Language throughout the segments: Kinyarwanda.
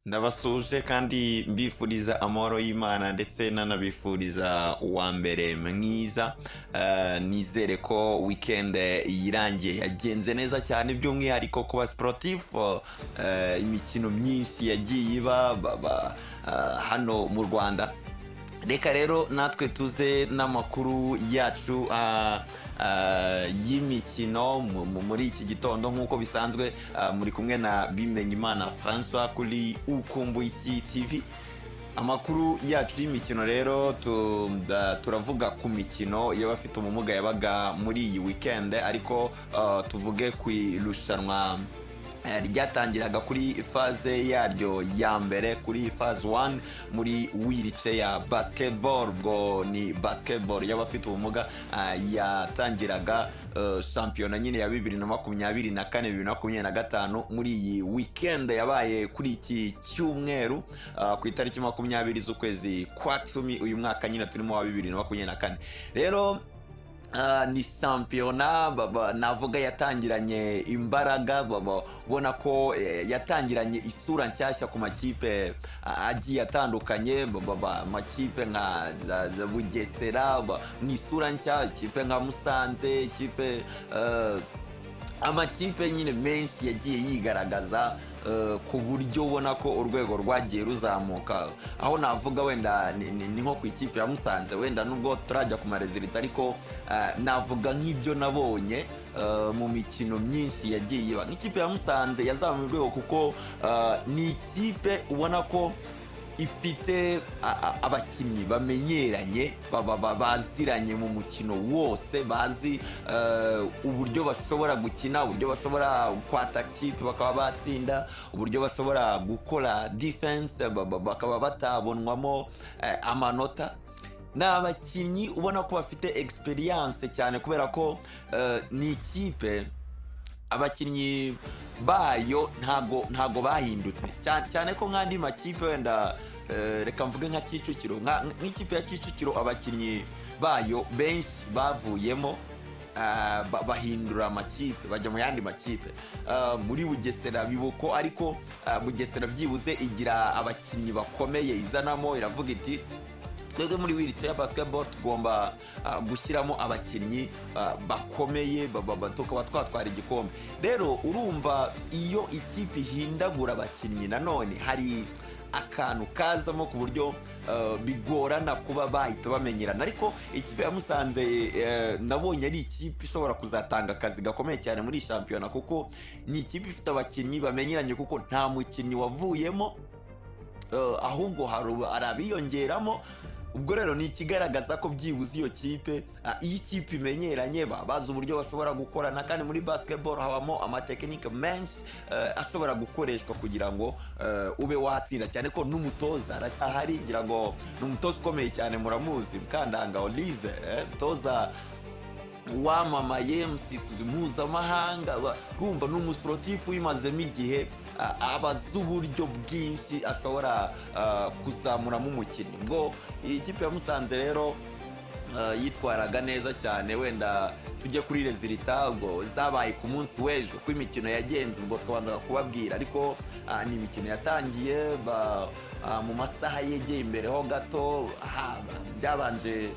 Ndabasuhuje kandi mbifuriza amahoro y'Imana, ndetse nanabifuriza uwa mbere mwiza. Nizere ko weekend yirangiye yagenze neza cyane, by'umwihariko ku ba sportif. Imikino myinshi yagiye iba hano mu Rwanda. Reka rero natwe tuze n'amakuru yacu y'imikino muri iki gitondo. Nk'uko bisanzwe, muri kumwe na Bimenyimana Francois kuri Ukumbuye TV. Amakuru yacu y'imikino rero, turavuga ku mikino y'abafite ubumuga yabaga muri iyi weekend, ariko tuvuge ku irushanwa ryatangiraga kuri phase yaryo ya mbere, kuri phase 1 muri wheelchair basketball. Ubwo ni basketball y'abafite ubumuga, yatangiraga shampiyona nyine ya 2024 2025 muri iyi weekend yabaye kuri iki cyumweru, ku itariki 20 z'ukwezi kwa 10 uyu mwaka nyine turimo wa 2024. Rero ni shampiyona navuga yatangiranye imbaraga, ubona ko yatangiranye isura nshyashya ku makipe agiye atandukanye. Amakipe nka za Bugesera ni isura nshya, ikipe nka Musanze, ikipe amakipe nyine menshi yagiye yigaragaza, ku buryo ubona ko urwego rwagiye ruzamuka. Aho navuga wenda ni nko ku ikipe ya Musanze, wenda nubwo turajya ku ma résultats, ariko navuga nk'ibyo nabonye mu mikino myinshi yagiye iba, nk'ikipe ya Musanze yazamuye urwego, kuko ni ikipe ubona ko ifite abakinnyi bamenyeranye, baziranye mu mukino wose, bazi uburyo bashobora gukina, uburyo bashobora kwataka ikipe bakaba batsinda, uburyo bashobora gukora defense bakaba batabonwamo amanota. Ni abakinnyi ubona ko bafite experience cyane, kubera ko ni ikipe abakinnyi bayo ntago bahindutse cyane, cyane ko nk'andi makipe wenda, reka mvuge nka Kicukiro, nk'ikipe ya Kicukiro abakinnyi bayo benshi bavuyemo, bahindura amakipe, bajya mu yandi makipe. Muri Bugesera bibuko, ariko Bugesera byibuze igira abakinnyi bakomeye izanamo, iravuga iti: "Twebwe muri wheelchair basketball tugomba gushyiramo abakinnyi bakomeye, tukaba twatwara igikombe." Rero urumva iyo ikipe ihindagura abakinnyi, nanone hari akantu kazamo ku buryo bigorana kuba bahita bamenyerana. Ariko ikipe ya Musanze, nabonye ari ikipe ishobora kuzatanga akazi gakomeye cyane muri iyi shampiyona, kuko ni ikipe ifite abakinnyi bamenyeranye, kuko nta mukinnyi wavuyemo, ahubwo hari abiyongeramo. Ubwo rero ni ikigaragaza ko byibuze iyo kipe, iyo ikipe imenyeranye, baba bazi uburyo bashobora gukorana. Kandi muri basketball habamo amatekinike menshi ashobora gukoreshwa kugira ngo ube watsinda, cyane ko n'umutoza aracyahari. Ngira ngo ni umutoza ukomeye cyane, muramuzi, Mukandanga Olive, umutoza wamamaye, umusifuzi mpuzamahanga. Urumva ni umusiporutifu wimazemo igihe, aba azi uburyo bwinshi ashobora kuzamuramo umukinnyi. Ngo iyi kipe ya Musanze rero yitwaraga neza cyane. Wenda tujye kuri résultats ubwo zabaye ku munsi w'ejo, uko imikino yagenze, ubwo twabanzaga kubabwira. Ariko ni imikino yatangiye mu masaha yegeye imbere ho gato, byabanje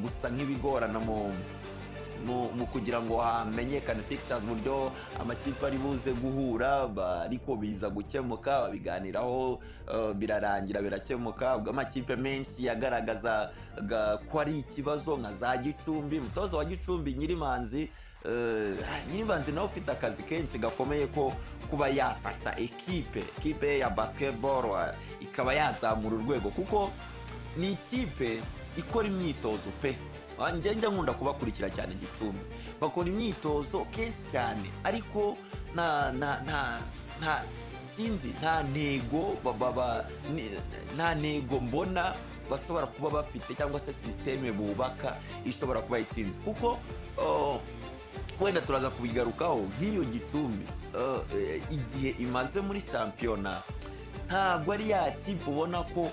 gusa nk'ibigorana mu kugira ngo hamenyekane fixtures, uburyo amakipe ari buze guhura, ariko biza gukemuka, babiganiraho, birarangira birakemuka. Ubwo amakipe menshi yagaragazaga ko ari ikibazo, nka za Gicumbi, umutoza wa Gicumbi Nyirimanzi, Nyirimanzi nawe ufite akazi kenshi gakomeye ko kuba yafasha ekipe ya basketball, ikaba yazamura urwego, kuko ni ikipe ikora imyitozo pe. Njye njya nkunda kubakurikira cyane. Gicumbi bakora imyitozo kenshi cyane, ariko nta sinzi, nta ntego nta ntego mbona bashobora kuba bafite, cyangwa se système bubaka ishobora kuba itsinze. Kuko wenda turaza kubigarukaho, nk'iyo Gicumbi, igihe imaze muri shampiyona, ntabwo ari ya kipe ubona ko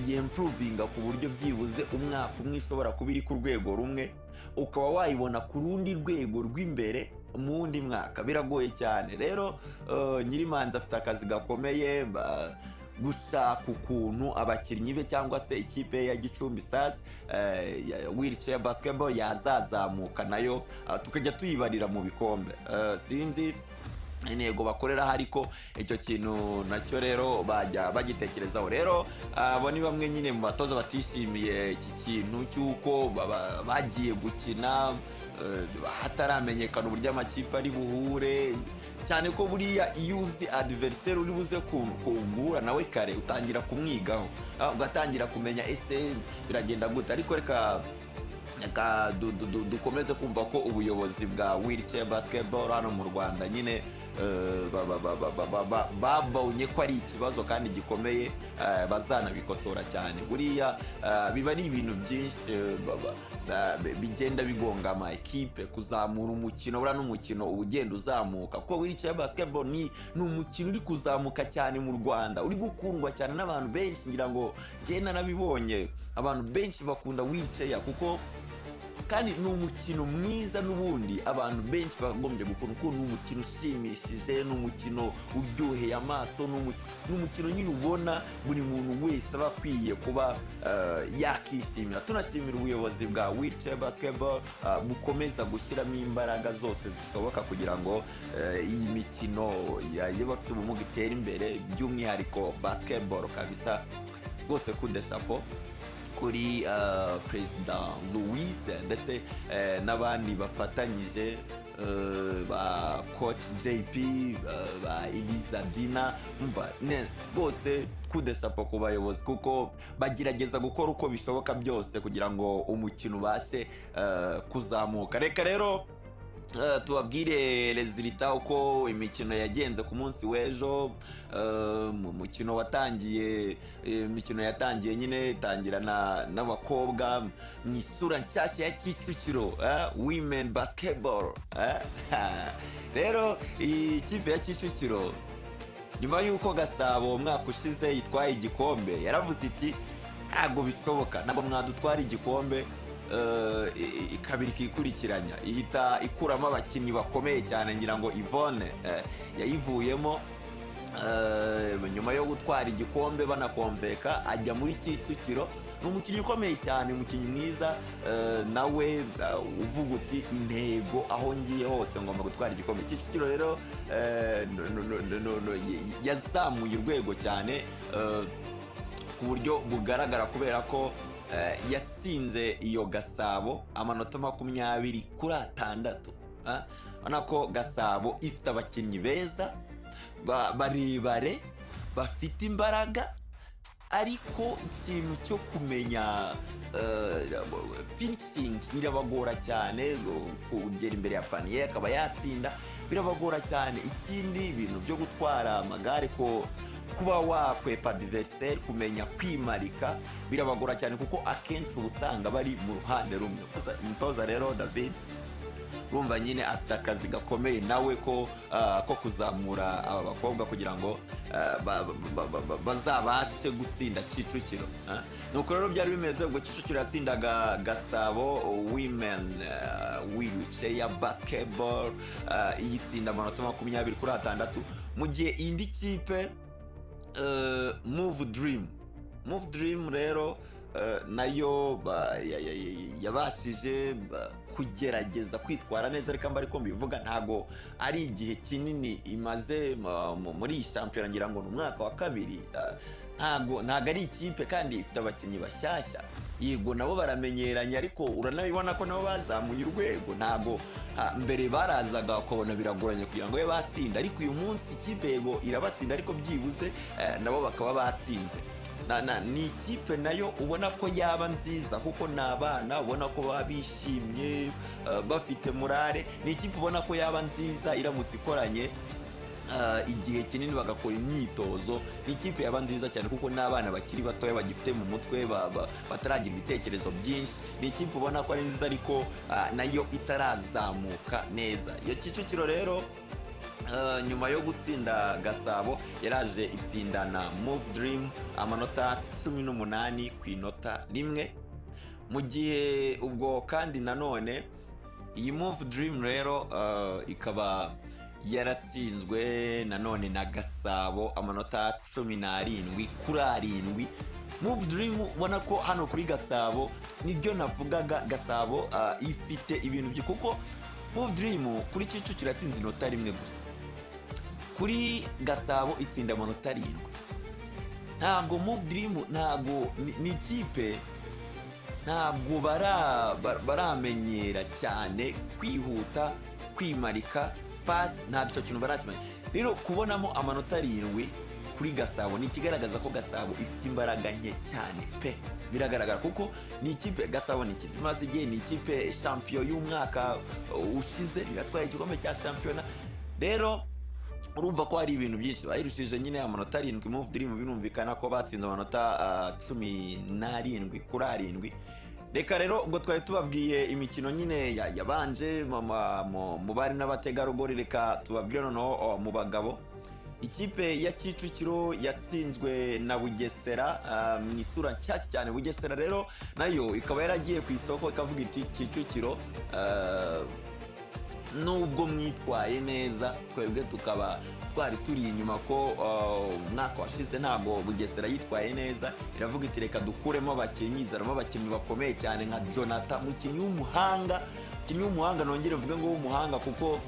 yempuruvinga ku buryo byibuze umwaka umwe ishobora kuba iri ku rwego rumwe, ukaba wayibona ku rundi rwego rw'imbere mu wundi mwaka. Biragoye cyane. Rero Nyirimanzi afite akazi gakomeye. gushaka ukuntu abakinnyi be cyangwa se ikipe ya Gicumbi Stars ya wheelchair basketball yazazamuka nayo, tukajya tuyibarira mu bikombe. Sinzi intego bakorera, ariko icyo kintu nacyo rero bajya bagitekerezaho. Rero abo ni bamwe nyine mu batoza batishimiye iki kintu cy'uko bagiye gukina hataramenyekana uburyo amakipe ari buhure, cyane ko buriya iyo uzi adversaire uri buze guhura nawe kare, utangira kumwigaho, ugatangira kumenya ese biragenda gute. Ariko reka dukomeze kumva ko ubuyobozi bwa wheelchair basketball hano mu Rwanda nyine babonye ko ari ikibazo kandi gikomeye, bazanabikosora cyane. Buriya biba ari ibintu byinshi bigenda bigonga ama ekipe kuzamura umukino. Buriya n'umukino uba ugenda uzamuka, kuko wheelchair basketball ni umukino uri kuzamuka cyane mu Rwanda, uri gukundwa cyane n'abantu benshi. Ngira ngo njye narabibonye, abantu benshi bakunda wheelchair, kuko kandi ni umukino mwiza n'ubundi abantu benshi bagombye gukunda, kuko ni umukino ushimishije, ni umukino uryoheye amaso, ni umukino nyine ubona buri muntu wese aba akwiye kuba yakishimira. Tunashimira ubuyobozi bwa wheelchair basketball bukomeza gushyiramo imbaraga zose zishoboka kugira ngo iyi mikino y'abafite ubumuga itere imbere, by'umwihariko basketball. Kabisa rwose, coup de chapeau kuri Perezida Louise ndetse n'abandi bafatanyije, ba coach JP, ba Eliza Dina. Umva rwose, coup de chapeau ku bayobozi, kuko bagerageza gukora uko bishoboka byose kugira ngo umukino ubashe kuzamuka. Reka rero tubabwire résultats, uko imikino yagenze ku munsi w'ejo. Mu mukino watangiye, imikino yatangiye nyine itangira n'abakobwa mu isura nshyashya ya Kicukiro women basketball. Rero iyi kipe ya Kicukiro, nyuma y'uko Gasabo umwaka ushize yitwaye igikombe, yaravuze iti: "Ntabwo bishoboka, ntabwo mwadutwara igikombe kabiri kikurikiranya." Ihita ikuramo abakinnyi bakomeye cyane. Ngira ngo Yvonne yayivuyemo nyuma yo gutwara igikombe, banakomveka ajya muri Kicukiro. Ni umukinnyi ukomeye cyane, umukinnyi mwiza, nawe uvuga uti: "Intego aho ngiye hose ngomba gutwara igikombe." Kicukiro rero yazamuye urwego cyane ku buryo bugaragara, kubera ko yatsinze iyo Gasabo amanota 26. Urabona ko Gasabo ifite abakinnyi beza, barebare, bafite imbaraga, ariko ikintu cyo kumenya finishing irabagora cyane. Kugera imbere ya panier akaba yatsinda birabagora cyane. Ikindi, ibintu byo gutwara amagare, ko kuba wakwepa adversaire, kumenya kwimarika birabagora cyane, kuko akenshi uba usanga bari mu ruhande rumwe. Umutoza rero David, urumva nyine afite akazi gakomeye nawe ko kuzamura aba bakobwa kugira ngo bazabashe gutsinda Kicukiro. Nuko rero byari bimeze. Ubwo Kicukiro yatsindaga Gasabo women wheelchair basketball, iyitsinda amanota 26, mu gihe indi kipe Move Dream rero nayo yabashije kugerageza kwitwara neza. Reka mba ariko mbivuga, ntago ari igihe kinini imaze muri iyi shampiyona, ngira ngo ni umwaka wa kabiri. Ntago ari ikipe kandi ifite abakinnyi bashyashya. Yego, nabo baramenyeranye, ariko uranabibona ko nabo bazamuye urwego. Ntago mbere barazaga ukabona biragoranye kugira ngo babe batsinda, ariko uyu munsi ikipe yego irabatsinda, ariko byibuze nabo bakaba batsinze. Ni ikipe nayo ubona ko yaba nziza, kuko ni abana ubona ko baba bishimye, bafite morale. Ni ikipe ubona ko yaba nziza iramutse ikoranye igihe kinini, bagakora imyitozo. Ni ikipe yaba nziza cyane, kuko n'abana bakiri batoya bagifite mu mutwe, bataragira ibitekerezo byinshi. Ni ikipe ubona ko ari nziza, ariko nayo itarazamuka neza. Iyo Kicukiro rero nyuma yo gutsinda Gasabo, yaraje itsinda na Move Dream amanota 18 ku inota rimwe. Mu gihe ubwo kandi nanone iyi Move Dream rero ikaba Yaratsinzwe nanone na Gasabo amanota 17 kuri 7. Move Dream, ubona ko hano kuri Gasabo nibyo navugaga. Gasabo ifite ibintu byo, kuko Move Dream kuri Kicukiro yatsinze inota 1 gusa, kuri Gasabo itsinda amanota 7. Ntabwo Move Dream, ntabwo ni ikipe, ntabwo baramenyera cyane kwihuta, kwimarika pasi, ntabwo icyo kintu barakimenya. Rero kubonamo amanota 7 kuri Gasabo ni ikigaragaza ko Gasabo ifite imbaraga nke cyane pe. Biragaragara kuko ni ikipe, Gasabo ni ikipe imaze igihe, ni ikipe champion y'umwaka ushize, yatwaye igikombe cya shampiyona. Rero urumva ko hari ibintu byinshi bayirushije nyine amanota 7 Move Dream. Birumvikana ko batsinze amanota 17 kuri 7. Reka rero ubwo twari tubabwiye imikino nyine yabanje mu bari n'abategarugori, reka tubabwire noneho mu bagabo. Ikipe ya Kicukiro yatsinzwe na Bugesera mu isura nshyashya cyane. Bugesera rero nayo ikaba yaragiye ku isoko ikavuga iti: "Kicukiro, nubwo mwitwaye neza, twebwe tukaba twari turi inyuma," ko umwaka washize ntabwo Bugesera yitwaye neza. Iravuga iti: "Reka dukuremo abakinnyi." Izanamo abakinnyi bakomeye cyane nka Jonathan, umukinnyi w'umuhanga, umukinnyi w'umuhanga, nongere mvuge ngo w'umuhanga, kuko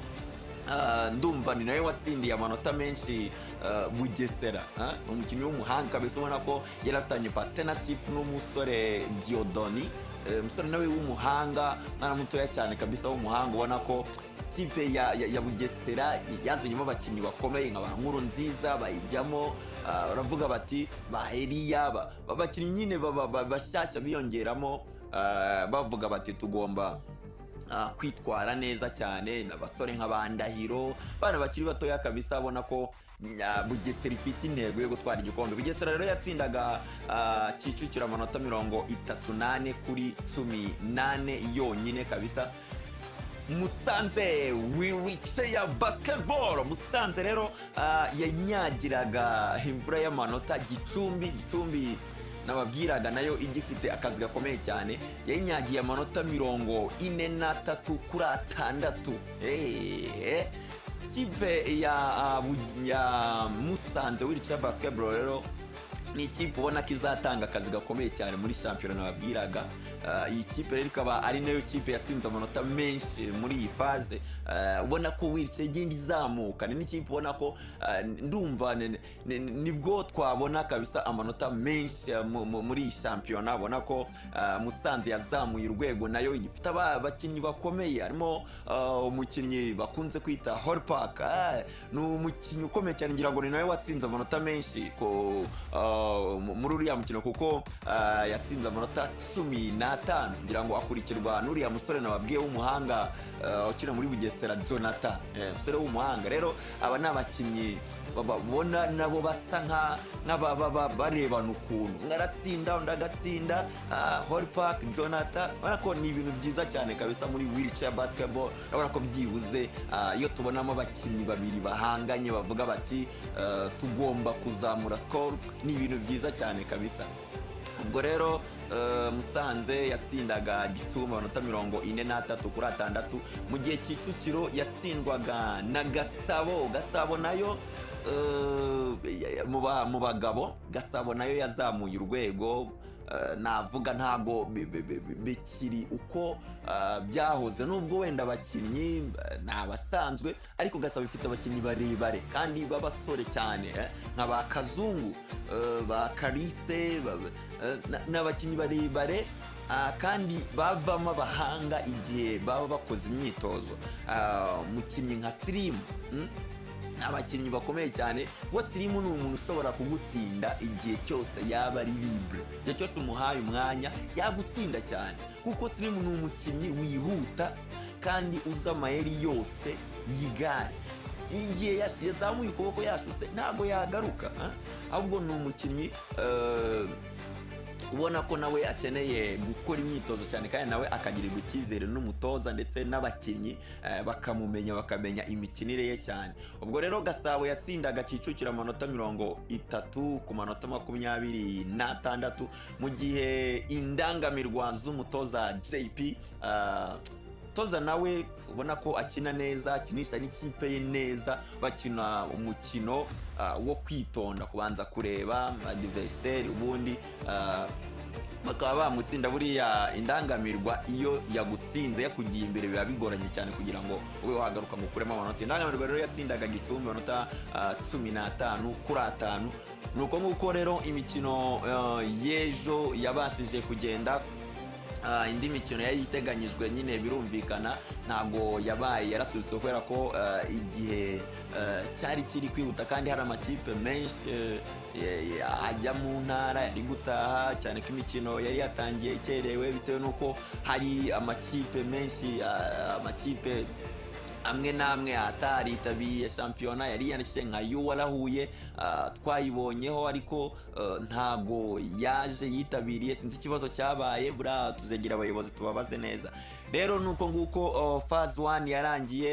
ndumva ni nawe watsindiye amanota menshi Bugesera. Ni umukinnyi w'umuhanga kabisa, ubona ko yari afitanye partnership n'umusore Diodoni, umusore nawe w'umuhanga, mwana mutoya cyane kabisa w'umuhanga. Ubona ko kipe ya Bugesera yazanyemo abakinnyi bakomeye nka ba Nkuru Nziza bayijyamo, baravuga bati ba Eliya, abakinnyi nyine bashyashya biyongeramo, bavuga bati: "Tugomba kwitwara neza cyane." Abasore nka ba Ndahiro, bana bakiri batoya kabisa, abona ko Bugesera ifite intego yo gutwara igikombe. Bugesera rero yatsindaga Kicukiro amanota 34 kuri 14 yonyine kabisa. Musanze Wheelchair Basketball, Musanze rero yanyagiraga imvura y'amanota Gicumbi. Gicumbi nababwiraga nayo igifite akazi gakomeye cyane, yayinyagiye amanota 43 kuri 6. Kipe ya Musanze Wheelchair Basketball rero ni ikipe ubona ko izatanga akazi gakomeye cyane muri shampiyona nababwiraga. Iyi kipe rero ikaba ari nayo kipe yatsinze amanota menshi muri iyi phase. Ubona ko wheelchair igenda izamuka, ni n'ikipe ubona ko ndumva nibwo twabona kabisa amanota menshi muri iyi shampiyona. Ubona ko Musanze yazamuye urwego, nayo ifite abakinnyi bakomeye, harimo umukinnyi bakunze kwita Horpak. Ni umukinnyi ukomeye cyane, ngira ngo ni nawe watsinze amanota menshi muri uriya mukino, kuko yatsinze amanota 15, ngira ngo akurikirwa n'uriya musore nababwiye w'umuhanga ukina muri Bugesera, Jonathan, umusore w'umuhanga. Rero aba ni abakinnyi babona nabo basa nk'ababa barebana ukuntu umwe aratsinda undi agatsinda. Horpak, Jonathan, urabona ko ni ibintu byiza cyane kabisa muri wheelchair basketball. Urabona ko byibuze iyo tubonamo abakinnyi babiri bahanganye bavuga bati: "Tugomba kuzamura score," ni ibintu byiza cyane kabisa. Ubwo rero Musanze yatsindaga Gicumbi amanota 43 kuri 6, mu gihe Kicukiro yatsindwaga na Gasabo. Gasabo nayo mu bagabo, Gasabo nayo yazamuye urwego. Navuga ntabwo bikiri uko byahoze, nubwo wenda abakinnyi ni abasanzwe, ariko Gasabo ifite abakinnyi barebare kandi b'abasore cyane, nka ba Kazungu, ba Karise, ni abakinnyi barebare kandi bavamo abahanga igihe baba bakoze imyitozo. Umukinnyi nka Sirimu, Ni abakinnyi bakomeye cyane, kuko Sirimu ni umuntu ushobora kugutsinda igihe cyose yaba ari libre, igihe cyose umuhaye umwanya yagutsinda cyane, kuko Sirimu ni umukinnyi wihuta kandi uzi amayeri yose y'igare. Igihe yazamuye ukuboko yashuse ntabwo yagaruka, ah? Ahubwo ni umukinnyi ubona ko nawe akeneye gukora imyitozo cyane, kandi nawe akagirirwa icyizere n'umutoza ndetse n'abakinnyi, bakamumenya, bakamenya imikinire ye cyane. Ubwo rero Gasabo yatsindaga Kicukiro amanota 30 ku manota 26, mu gihe indangamirwa z'umutoza JP Toza nawe ubona ko akina neza, akinisha n'ikipe ye neza, bakina umukino wo kwitonda, kubanza kureba adversaire, ubundi bakaba bamutsinda. Buriya Indangamirwa iyo yagutsinze, yakugiye imbere, biba bigoranye cyane kugira ngo ube wagaruka ngo ukuremo amanota. Indangamirwa rero yatsindaga Gicumbi amanota 15 kuri 5. Ni uko nguko rero imikino y'ejo yabashije kugenda. Indi mikino yari iteganyijwe nyine birumvikana ntabwo yabaye, yarasubitswe kubera ko igihe cyari kiri kwihuta kandi hari amakipe menshi ajya mu ntara yari gutaha, cyane ko imikino yari yatangiye ikerewe bitewe n'uko hari amakipe menshi, amakipe amwe n'amwe ataritabiriye shampiyona yari yiyandikishije nka UR Huye, twayibonyeho ariko ntago yaje yitabiriye. Sinzi ikibazo cyabaye, buriya tuzegera abayobozi tubabaze neza. Rero nuko nguko phase 1 yarangiye.